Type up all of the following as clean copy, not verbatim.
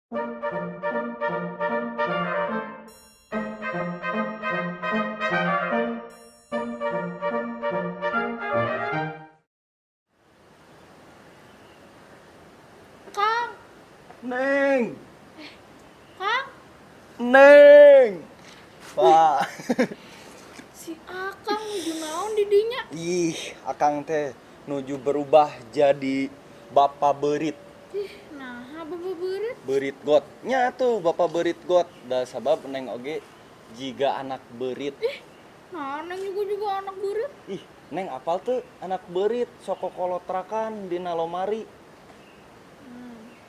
Kang. Neng. Kang. Neng. Pak. Si Akang nuju naon didinya? Ih, Akang teh nuju berubah jadi Bapak Beurit. Ih, nah Bapak Beurit? Beurit got. Nya tuh Bapak Beurit got. Da sabab Neng oge jiga anak beurit. Ih, nah Neng juga anak beurit. Ih, Neng apal tuh anak beurit sok kokolotrakan dina lomari.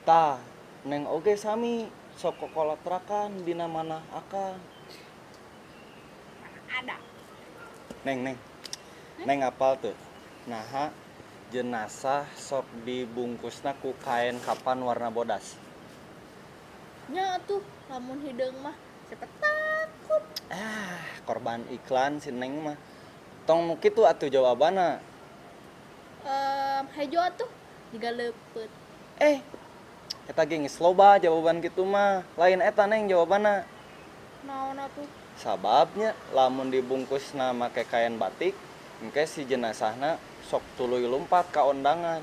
Tah, Neng oge sami sok kokolotrakan dina manah Akang. Ada. Neng, Neng. Neng apal tuh. Naha jenazah sok dibungkusna ku kain kapan warna bodas. Nya tuh, lamun hideung mah siapa takut. Ah, korban iklan si Neng mah. Tong nu kitu atuh jawabanna. Hejo atuh jiga leupeut. Eta ge geus loba jawaban kitu mah. Lain eta Neng jawabanna. Naon atuh? Sababnya lamun dibungkusna make kain batik, engke si jenazahna sok tuluy lumpat ka ondangan.